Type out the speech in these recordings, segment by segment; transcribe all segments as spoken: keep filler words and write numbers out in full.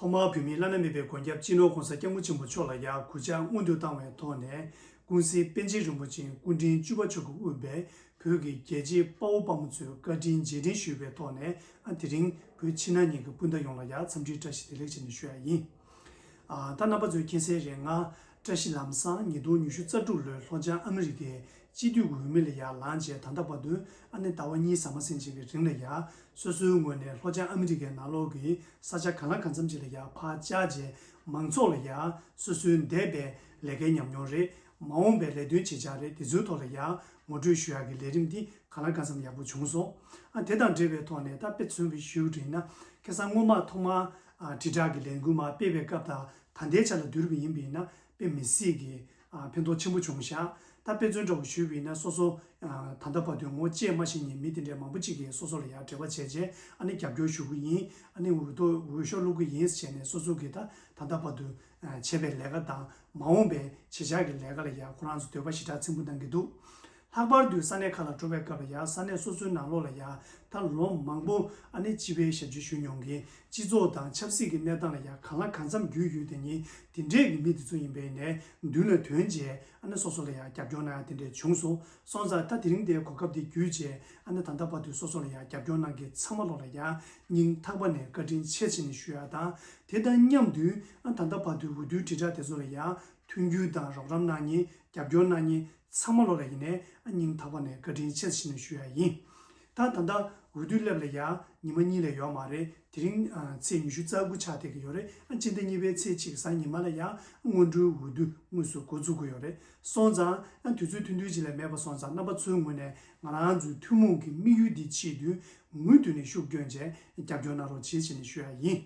ཐོག་མར་བོད་མིའི་བླ་ན་མེད་པའི་མགོན་སྐྱབས་སྤྱི་ནོར་༸གོང་ས་༸སྐྱབས་མགོན་ཆེན་པོ་མཆོག་ལ་ཡང་གུས་ཕྱག་སྔོན་དུ་བཏང་བའི་ཐོག་ནས། ཀུན་གཟིགས་པཎ་ཆེན་རིན་པོ་ཆེ་སྐུ་ཕྲེང་བཅུ་པ་མཆོག་གིས་དབུས་པའི་བོད་ཀྱི་རྒྱལ་གཅེས་དཔའ་བོ་དཔའ་མོ་ཚོའི་བཀའ་དྲིན་རྗེས་དྲན་ཞུས་པའི་ཐོག་ནས། ཨ་དེ་རིང་བོད་ཕྱི་ནང་གཉིས་ཀྱི་སྤུན་ཟླ་ཡོངས་ལ་ཡང་འཚམས་འདྲིའི་བཀྲ་ཤིས་བདེ་ལེགས་ཞེས་ནས་ཞུ་ཡ་ཡིན། ཨ་ད་རྣམ་པ་ཚོས་མཁྱེན་གསལ་རེད། ང་བཀྲ་ཤིས་ལམ་བཟང་ཉིས་སྟོང་ཉི་ཤུ་རྩ་དྲུག་ལོའི་ལྷོ་བྱང་ཨ་མི་རི་ཀའི་སྤྱི་འཐུས་ཀྱི་འོས་མི་ལ་ཡང་ལངས་རྗེས། ད་ལྟ་བར་དུ་ཨ་ནི་ཟླ་བ་གཉིས་ཟ་མ་ཟིན་ཅིག་གི་རིང་ལ་ཡང་། སོ་སོའི་ངོས་ནས་ལྷོ་བྱང་ཨ་མི་རི་ཀའི་ནང་ལོགས་ཀྱི་ས་ཆ་གང་ལ་གང་འཚམ་ཅིག་ལ་ཡང་ཕར་བཅར་རྗེས། མང་ཚོགས་ལ་ཡང་སོ་སོའི་འདས་པའི་ལས་ཀའི་ཉམས་མྱོང་རེད། མ་འོངས་པའི་ལས་དོན་བྱེད་འཆར་རེད། དེ་ཚོའི་ཐོག་ལ་ཡང་ངོ་སྤྲོད་ཞུ་ཡག་གི་ལས་རིམ་འདི་གང་ལ་གང་འཚམ་ཡག་པོ་བྱུང་སོང་། ཨ་དེ་དང་འབྲེལ་བའི་ཐོག་ནས་ད་དཔེ་མཚོན་དཔེ་ཞུ་དགོས་ན། ཁ་སང་སྔོན་མ་ཐོག་མར་ཨ་དྲིལ་བསྒྲགས་ཀྱི་ལས་འགུལ་མར་སྤེལ་བའི་སྐབས་དང་ད་ལྟའི་ཆ་ལ་བསྡུར་བ་ཡིན་པ་ཡིན་ན། དཔེ་མི་སྲིད་ཀྱི་ཨ་ཕན་ཐོགས་ཆེན་པོ་བྱུང་ཤག་ད་དཔེ་མཚོན་འདྲ་བོ་ཞུས་པ་ཡིན་ན། སོ་སོ་ཨ་ད་ལྟ་བར་དུ་ངོ་བཅས་མ་ཤེས་མཁན་མི་དེ་འདྲའི་མང་པོ་ཅིག་གིས་སོ་སོ་ལ་ཡང་འབྲེལ་བ་བྱས་རྗེས། ཨ་ནི་རྒྱབ་སྐྱོར་ཞུ་གི་ཡིན། ཨ་ནི་འོས་ཐོབ་འོས་ཤོག་བླུག་གི་ཡིན་ཟེར་ནས། སོ་སོ་གིས་ད་ད་ལྟ་བར་དུ་ཨ་བྱས་པའི་ལས་ཀ་དང་མ་འོངས་པའི་བྱེད་འཆར་གྱི་ལས་ཀ་ལ་ཡང་ཁོ་རང་ཚོ་འདོད་པ་ཞེ་དྲག་ཚིམ་པོ་གནང་གི་འདུག་ལྷག་པར་དུ་ས་གནས་ཁག་ལ་འགྲོ་བའི་སྐབས་ལ་ཡང་། ས་གནས་སོ་སོའི་ནང་ལོགས་ལ་ཡང་ད་ལོ་མང་པོ་ཨ་ནི་སྤྱི་པའི་ཞབས་ཕྱི་ཞུས་མྱོང་མཁན། སྤྱི་ཚོགས་དང་ཆབ་སྲིད་ཀྱི་གནས་སྟངས་ལ་ཡང་གང་ལ་གང་འཚམ་རྒྱུས་ཡོད་དེ་ཉིད་དེ་འདྲས་ཀྱི་མི་དེ་ཚོ་ཡིན་པས་ནས། མདུན་ལ་ཐོན་རྗེས་ཨ་ནི་སོ་སོ་ལ་ཡང་རྒྱབ་སྐྱོར་གནང་ཡ་དེ་འདྲས་བྱུང་སོང་། སོང་ཙང་ད་དེ་རིང་དེའི་གོ་སྐབས་དེ་བརྒྱུད་རྗེས། ཨ་ནི་ད་ལྟ་བར་དུ་སོ་སོ་ལ་ཡང་རྒྱབ་སྐྱོར་གནང་མཁན་ཚང་མ་ལོ་ལ་ཡང་སྙིང་ཐག་པ་ནས་བཀའ་དྲིན་ཆེ་ཞེས་ནས་ཞུ་ཡ་དང་། དེ་དང་མཉམ་དུ་ཨ་ད་ལྟ་བར་དུ་འོས་བསྡུའི་དྲིལ་བསྒྲགས་དེ་ཚོ་ལ་ཡང་མཐུན་འགྱུར་དང་རོགས་རམ་གནང་མཁན། རྒྱབ་སྐྱོར་གནང་མཁན་ཚང་མ་ལོ་ལ་ཡིན་ནས་ཨ་སྙིང་ཐག་པ་ནས་བཀའ་དྲིན་ཆེ་ཞེས་ནས་ཞུ་ཡ་ཡིན། ད་ད་ལྟ་འོས་བསྡུ་སླེབས་ལ་ཡ་ཉི་མ་གཉིས་ལས་ཡོད་མ་རེད། དེ་རིང་ཨ་ཚེས་ཉི་ཤུ་རྩ་དགུ་ཆགས་བསྡད་ཀྱི་ཡོད་རེད། ཨ་སྤྱི་ཟླ་གཉིས་པའི་ཚེས་གཅིག་གཟའ་ཉི་མ་ལ་ཡ་སྔོན་འགྲོའི་འོས་བསྡུ་དངོས་སུ་འགོ་འཛུགས་ཀྱི་ཡོད་རེད། སོང་ཙང་ཨ་དུས་ཚོད་ཐུང་ཐུང་ཅིག་ལས་མེད་པ་སོང་ཙང་། རྣམ་པ་ཚོའི་ངོས་ནས་ང་རང་ཚོའི་ཐུན་མོང་གི་དམིགས་ཡུལ་འདི་ཆེད་དུ་མུ་མཐུད་ནས་ཤུགས་བསྐྱོན་བྱས་རྒྱབ་སྐྱོར་གནང་རོགས་བྱེད་ཅེས་ནས་ཞུ་ཡ་ཡིན།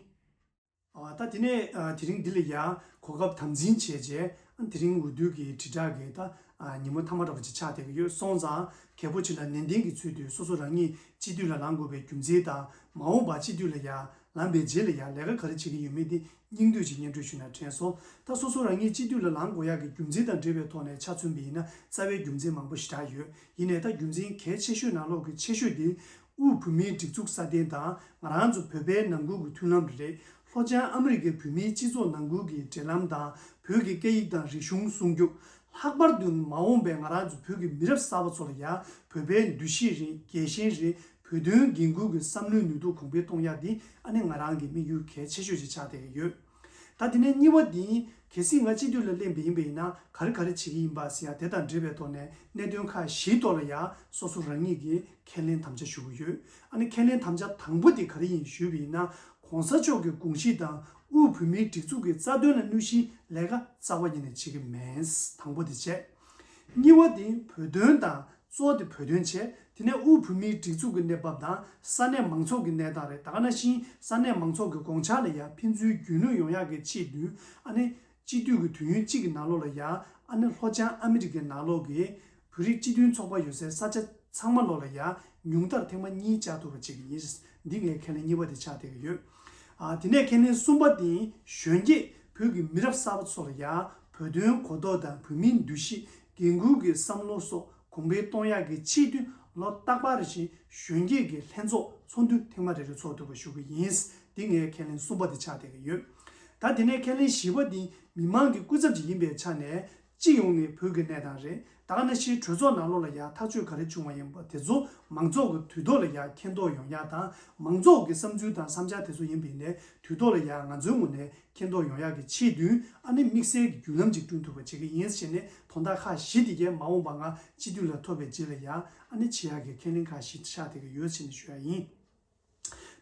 ཨ་ད་དེ་ནས་ཨ་དེ་རིང་འདི་ལ་ཡང་གོ་སྐབས་དམ་འཛིན་བྱས་རྗེས། ཨ་དེ་རིང་འོས་བསྡུ་གི་དྲིལ་བསྒྲགས་ཀྱི་ད་ཨ་ཉིན་མོ་མཐའ་མ་འདྲ་བོ་ཅིག་ཆགས་བསྡད་ཀྱི་ཡོད། སོང་ཙང་གལ་པོ་ཆེ་ལ་ནན་ཏན་གྱི་ཚུལ་དུ་སོ་སོ་རང་ཉིད་སྤྱི་འཐུས་ལ་ལངས་དགོས་པའི་རྒྱུ་མཚན་དང་། མ་འོངས་པར་སྤྱི་འཐུས་ལ་ཡང་ལངས་པའི་རྗེས་ལ་ཡང་ལས་ཀ་ག་རེ་བྱེད་ཀྱི་ཡོད་མེད་དེ་སྙིང་བསྡུས་ཅིག་སྙན་སྒྲོན་ཞུས་ན་དྲན་སོང་། ད་སོ་སོ་རང་ཉིད་སྤྱི་འཐུས་ལ་ལངས་དགོས་ཡག་གི་རྒྱུ་མཚན་དང་འབྲེལ་བའི་ཐོག་ནས་ཆ་མཚོན་པ་ཡིན་ན། རྩ་བའི་རྒྱུ་མཚན་མང་པོ་ཞེ་དྲག་ཡོད། ཡིན་ནའི་ད་རྒྱུ་མཚན་གལ་ཆེ་ཤོས་ནང་ལོགས་ཀྱི་ཆེ་ཤོས་དེ། དབུས་བོད་མིའི་སྒྲིག་འཛུགས་སྲ་བརྟན་དང་། ང་རང་ཚོ་བོད་པའི་ནང་ཁུལ་གྱི་མཐུན་ལམ་རེད། ལྷོ་བྱང་ཨ་མི་རི་ཀའི་བོད་མིའི་སྤྱི་ཚོགས་ནང་ཁུལ་གྱི་འབྲེལ་ལམ་དང་། བོད་ཀྱི་སྐད་ཡིག་དང་རིག་གཞུང་སྲུང་སྐྱོབ། ལྷག་པར་དུ་མ་འོངས་པའི་ང་རང་ཚོ་བོད་ཀྱི་མི་རབས་གསར་པ་ཚོ་ལ་ཡང་བོད་པའི་འདུ་ཤེས་རེད། རྒྱལ་ཞེན་རེད། བོད་དོན་འགན་འཁུར་གྱི་བསམ་བློའི་ནུས་སྟོབས་གོང་འཕེལ་གཏོང་ཡག་འདི་ཨ་ནི་ང་རང་གི་དམིགས་ཡུལ་གལ་ཆེ་ཤོས་ཤིག་ཆགས་བསྡད་ཀྱི་ཡོད། ད་དེ་ནས་གཉིས་པ་འདི། གལ་སྲིད་ང་སྤྱི་འཐུས་ལ་སླེབས་པ་ཡིན་པ་ཡིན་ན་ག་རེ་ག་རེ་བྱེད་ཀྱི་ཡིན་པ་ཟེར་ཡ་དེ་དང་འབྲེལ་བའི་ཐོག་ནས། གནད་དོན་ཁག་བཞིའི་ཐོག་ལ་ཡང་སོ་སོ་རང་ཉིད་ཀྱིས་ཁས་ལེན་དམ་བཅའ་ཞུ་གི་ཡོད། ཨ་ནི་ཁས་ལེན་དམ་བཅའ་དང་པོ་དེ་ག་རེ་ཡིན་ཞུས་པ་ཡིན་ན། ༸གོང་ས་མཆོག་གི་དགོངས་གཞི་དང་དབུས་བོད་མིའི་སྒྲིག་འཛུགས་ཀྱི་རྩ་དོན་ལ་གནོད་གཞིའི་ལས་ཀ་རྩ་བ་ཉིད་ནས་བྱེད་ཀྱི་མེད། དང་པོ་དེ་བྱས། གཉིས་པ་དེ་བོད་དོན་དང་། གཙོ་བོ་དེ་བོད་དོན་བྱས། དེ་ནས་དབུས་བོད་མིའི་སྒྲིག་འཛུགས་ཀྱི་གནས་བབ་དང་ས་གནས་མང་ཚོགས་ཀྱི་གནས་སྟངས་རེད། ད་ག་ནང་བཞིན་ས་གནས་མང་ཚོགས་ཀྱི་དགོངས་འཆར་ལ་ཡང་ཕན་ཚུན་རྒྱུས་ལོན་ཡོང་ཡག་གི་ཆེད་དུ། ཨ་ནི་སྤྱི་འཐུས་ཀྱི་དུས་ཡུན་གཅིག་གི་ནང་ལོགས་ལ་ཡང་ཨ་ནི་ལྷོ་བྱང་ཨ་མི་རི་ཀའི་ནང་ལོགས་ཀྱི་བོད་རིགས་སྤྱི་མཐུན་ཚོགས་པ་ཡོད་སའི་ས་ཆ་ཚང་མ་ལོགས་ལ་ཡང་ཉུང་མཐར་ཐེངས་མ་གཉིས་བཅར་ཐུབ་པ་བྱེད་ཀྱི་ཡིན། འདི་ངའི་ཁས་ལེན་གཉིས་པ་དེ་ཆགས་བསྡད་ཀྱི་ཡོད། ཨ་དེ་ནས་ཁས་ལེན་གསུམ་པ་དེ་གཞོན་སྐྱེས་བོད་ཀྱི་མི་རབས་གསར་པ་ཚོ་ལ་ཡང་བོད་དོན་གོ་རྟོགས་དང་བོད་མིའི་འདུ་ཤེས། འགན་འཁུར་གྱི་བསམ་བློ་སོགས་གོང་འཕེལ་གཏོང་ཡག་གི་ཆེད་དུ་ལོ་རྟག་པར་རེ་བཞིན་གཞོན་སྐྱེས་ཀྱི་ལྷན་ཚོགས་ཚོགས་འདུ་ཐེངས་མ་རེ་རེ་ཚོགས་ཐུབ་པ་ཞུ་གི་ཡིན། འདི་ངའི་ཁས་ལེན་གསུམ་པ་དེ་ཆགས་བསྡད་ཀྱི་ཡོད། ད་དེ་ནས་ཁས་ལེན་བཞི་པ་འདི་མི་མང་གི་སྐུ་ཚབ་ཅིག་ཡིན་པའི་ཆ་ནས། སྤྱི་ཡོངས་ནས་བོད་ཀྱི་གནས་སྟངས་རེད། ད་ག་ནང་བཞིན་གྲོས་ཚོགས་ནང་ལོགས་ལ་ཡང་ཐག་གཅོད་ག་རེ་བྱུང་བ་ཡིན་པ་དེ་ཚོ་མང་ཚོགས་ཀྱི་དུས་ཐོག་ལ་ཡང་མཁྱེན་རྟོགས་ཡོང་ཡག་དང་། མང་ཚོགས་ཀྱི་བསམ་ཚུལ་དང་བསམ་འཆར་དེ་ཚོ་ཡིན་པ་ཡིན་ནའི་དུས་ཐོག་ལ་ཡང་ང་ཚོའི་ངོས་ནས་མཁྱེན་རྟོགས་ཡོང་ཡག་གི་ཆེད་དུ། ཨ་ནི་དམིགས་བསལ་གྱི་བརྒྱུད་ལམ་ཅིག་བསྐྲུན་ཐུབ་པ་བྱེད་ཀྱི་ཡིན་ཟེར་ནས། དོན་དག་ཁག་བཞི་དེ་གས་མ་འོངས་པ་ང་སྤྱི་འཐུས་ལ་ཐོབ་པའི་རྗེས་ལ་ཡང་ཨ་ནི་བྱེད་ཡག་གི་ཁས་ལེན་ཁག་བཞི་ཆགས་བསྡད་ཀྱི་ཡོད་ཟེར་ནས་ཞུ་ཡག་ཡིན།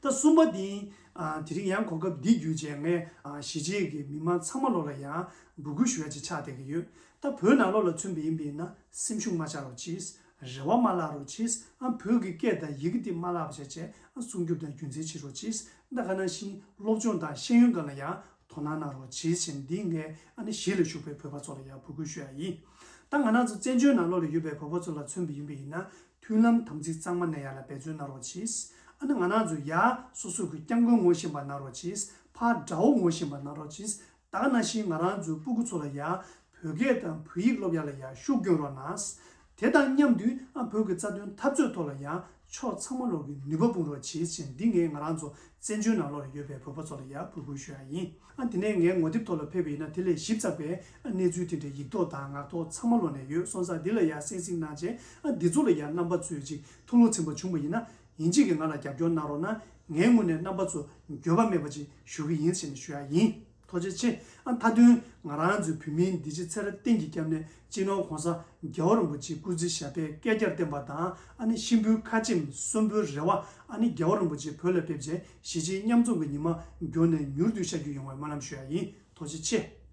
ད་གསུམ་པ་དེ། ཨ་དེ་རིང་ཡང་གོ་སྐབས་འདི་བརྒྱུད་བྱས་ངས་ཨ་གཞིས་བྱེས་ཀྱི་མི་མང་ཚང་མ་ལོགས་ལ་ཡང་འབོད་སྐུལ་ཞུ་ཡ་ཅིག་ཆགས་བསྡད་ཀྱི་ཡོད། ད་བོད་ནང་ལོགས་ལ་མཚོན་པ་ཡིན་པ་ཡིན་ན། སེམས་ཤུགས་མ་ཆག་རོགས་གྱིས། རེ་བ་མ་བརླག་རོགས་གྱིས། ཨ་བོད་ཀྱི་སྐད་དང་ཡི་གེ་དེ་མ་བརླག་པ་བྱས་བྱས། ཨ་སྲུང་སྐྱོབ་དང་རྒྱུན་འཛིན་བྱེད་རོགས་གྱིས། ད་ག་ནང་བཞིན་སློབ་སྦྱོང་དང་ཤེས་ཡོན་སྒང་ལ་ཡང་དོ་སྣང་གནང་རོགས་གྱིས་ཟེར། འདི་ངས་ཨ་ནི་གཞིས་ལ་བཞུགས་པའི་བོད་པ་ཚོ་ལ་ཡང་འབོད་སྐུལ་ཞུ་ཡ་ཡིན། ད་ང་རང་ཚོ་བཙན་བྱོལ་ནང་ལོགས་ལ་ཡོད་པའི་བོད་པ་ཚོ་ལ་མཚོན་པ་ཡིན་པ་ཡིན་ན། མཐུན་ལམ་དམ་ཚིག་གཙང་མ་གནས་ཡ་ལ་འབད་བརྩོན་གནང་རོགས་གྱིས། ཨ་ནི་ང་རང་ཚོ་ཡ་སོ་སོ་གི་སྐྱབས་མགོན་ངོ་ཤེས་པ་གནང་རོགས་གྱིས། ཕར་དགྲ་བོ་ངོ་ཤེས་པ་གནང་རོགས་གྱིས། ད་ག་ནང་བཞིན་ང་རང་ཚོའི་སྤུ་གུ་ཚོ་ལ་ཡ་བོད་སྐད་དང་བོད་ཡིག་སློབ་ཡ་ལ་ཡ་ཤུགས་སྐྱོན་རོགས་གནང་། དེ་དང་མཉམ་དུ་ཨ་བོད་ཀྱི་རྩ་དོན་འཐབ་རྩོད་ཐོག་ལ་ཡང་ཕྱོགས་ཚང་མ་ལོག་གི་ནུས་པ་སྤུངས་རོགས་བྱེད་ཅེས། འདི་ངས་ང་རང་ཚོ་བཙན་བྱོལ་ནང་ལོགས་ལ་ཡོད་པའི་བོད་པ་ཚོ་ལ་ཡང་འབོད་སྐུལ་ཞུ་ཡ་ཡིན། ཨ་དེ་ནས་ངའི་ངོ་དེབ་ཐོག་ལ་ཕེབས་པ་ཡིན་ན་དེ་ལས་ཞིབ་ཚགས་པའི་ཨ་གནས་ཚུལ་དེ་འདྲའི་ཡིག་ཐོག་དང་ངག་ཐོག་ཚང་མ་ལོག་ནས་ཡོད། སོང་ཙང་འདི་ལ་ཡང་གསན་གཟིགས་གནང་བྱས། ཨ་འདི་ཚོ་ལ་ཡང་རྣམ་པ་ཚོས་ཅིག་ཐུགས་ལུང་ཚིམ་པ་བྱུང་བ་ཡིན་ན། ཡིན་གཅིག་གིས་ང་ལ་རྒྱབ་སྐྱོར་གནང་རོགས་གནང་། ངའི་ངོས་ནས་རྣམ་པ་ཚོ་འགྱོད་པ་མེད་པ་ཅིག་ཞུ་གི་ཡིན་ཟེར་ནས་ཞུ་ཡ་ཡིན། ཐུགས་རྗེ་ཆེ། ཨ་མཐའ་དོན་ང་རང་ཚོའི་བོད་མིའི་འདི་ཕྱི་ཚེ་རབས་གཏན་གྱི་སྐྱབས་གནས་སྤྱི་ནོར་༸གོང་ས་༸རྒྱལ་བ་རིན་པོ་ཆེའི་སྐུ་ཚེ་ཞབས་པད་བསྐལ་བརྒྱར་བརྟན་པ་དང་། ཨ་ནི་གཤིན་པོའི་ཁ་ཆེམས་གསོན་པོའི་རེ་བ། ཨ་ནི་རྒྱལ་བ་རིན་པོ་ཆེ་བོད་ལ་ཕེབས་རྗེས་གཞིས་བྱེས་མཉམ་འཛོམས་ཀྱི་ཉི་མ་མགྱོགས་ནས་མྱུར་དུ་ཤར་རྒྱུ་ཡོང་བའི་སྨོན་ལམ་ཞུ་ཡ་ཡིན། ཐུགས་རྗེ་ཆེ།